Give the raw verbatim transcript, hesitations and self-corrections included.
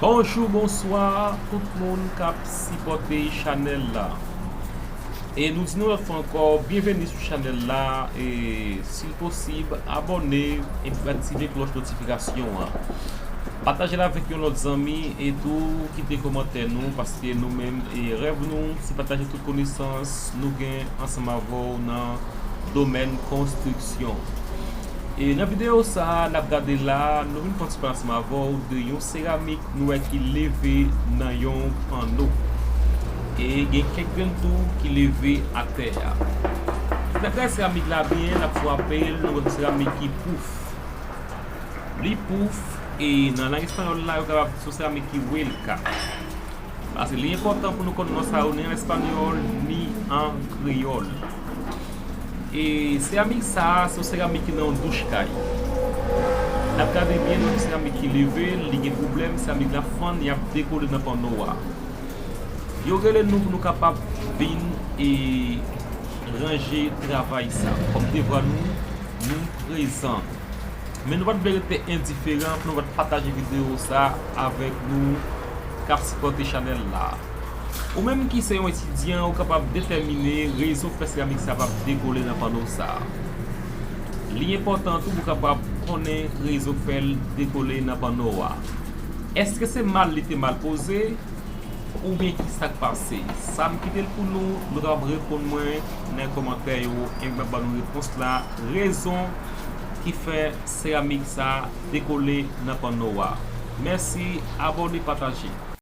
Bonjou, bonswa tout moun k ap sipòte chanèl la. E nou di nou lòt fwa ankò, byenveni sou chanèl la. E si l posib, abòne epi aktive klòch notifikasyon an. Pataje l avèk yon lòt zanmi e tou kite kòmantè nou, paske nou menm, e rèv nou se pataje tout konesans nou gen ansanm avè w nan domèn konstriksyon. E nan videyo sa a n ap gade la, nou vin fè yon ti pale ansanm avè w de yon seramik nou wè ki leve nan yon panno. E gen kèk grenn tou ki leve atè a. Si n ap gade seramik la byen, n ap frape l, nou wè se yon seramik ki pouf. Li pouf, e nan lang espanyòl la, yo kapab di se yon seramik ki huelca. Paske li enpòtan pou nou konn non sa yo ni an espanyòl, ni an kreyòl. E seramik sa a, se yon seramik ki nan yon douch kay. N ap gade byen, nou wè se yon seramik ki leve, li gen pwoblèm, seramik la fann, y ap dekole nan panno a. Yo rele nou pou nou kapab vin e ranje travay sa. Kòm devwa nou, nou prezan. Men nou pa t vle rete endiferan pou nou pa t pataje videyo sa avèk nou k ap sipòte chanèl la. Ou menm ki se yon etidyan, ou kapab detèmine rezon k fè seramik sa p ap dekole nan panno sa. Li enpòtan tou pou w kapab konnen rezon k fè l dekole nan panno a. Èske se mal li te mal poze? Oubyen ki sa k pase? Sa m kite l pou nou, nou kapab reponn mwen nan kòmantè yo, e m ap ban nou repons la, rezon ki fè seramik sa dekole nan panno a. Mèsi, abòne, pataje.